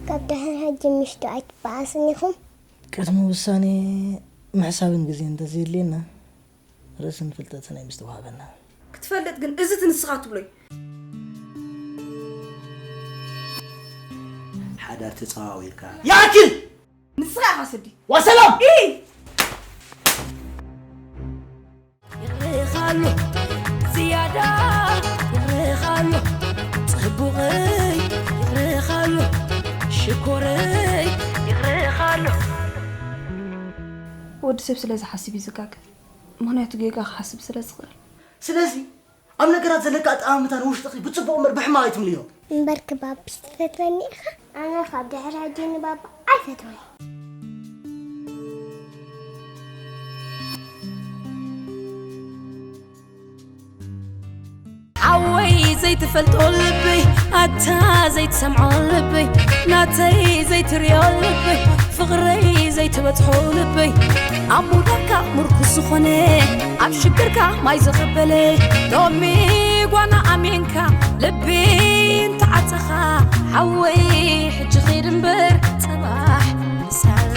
ካብ ድሕሪ ሕጂ ምሽቱ ኣይትበኣስን ኢኹም። ቅድሚ ውሳኔ ምሕሳብን ግዜ እንተዘየድልየና፣ ርእስን ፍልጠትን ኣይምስተዋሃበና። ክትፈልጥ ግን እዚ እቲ ንስኻ ትብሎይ። ሓዳር ተጸዋዊርካ። ያኪል! ንስኻ ኢኻ ስዲ። ወሰላም! ኢ! ይረኻሉ ዝያዳ ይረኻሉ ጽቡቕይ ይረኻሉ ሽኮረይ ይረኻሉ ወዲ ሰብ ስለ ዝሓስብ እዩ ዝጋገ። ምኽንያቱ ጌጋ ክሓስብ ስለ ዝኽእል። ስለዚ ኣብ ነገራት ዘለካ ኣጠማምታ ንውሽጥኺ ብጽቡቕ እምበር ብሕማቕ ኣይትምልዮ። እምበርክ ባቢ ትፈትወኒ ኢኻ? ኣነ ካብ ድሕሪ ሕጂ ንባባ ኣይፈትወን። ሓወይ ዘይትፈልጦ ልበይ ኣታ ዘይትሰምዖ ልበይ ናተይ ዘይትሪኦ ልበይ ፍቕረይ ዘይትበጽሖ ልበይ ኣብ ሙዳካ ምርኩስ ዝኾነ ኣብ ሽግርካ ማይ ዝቕበለ ሎሚ ጓና ኣሜንካ ልቢ እንተዓጸኻ ሓወይ ሕጂ ኺድ እምበር ጽባሕ ንሳላ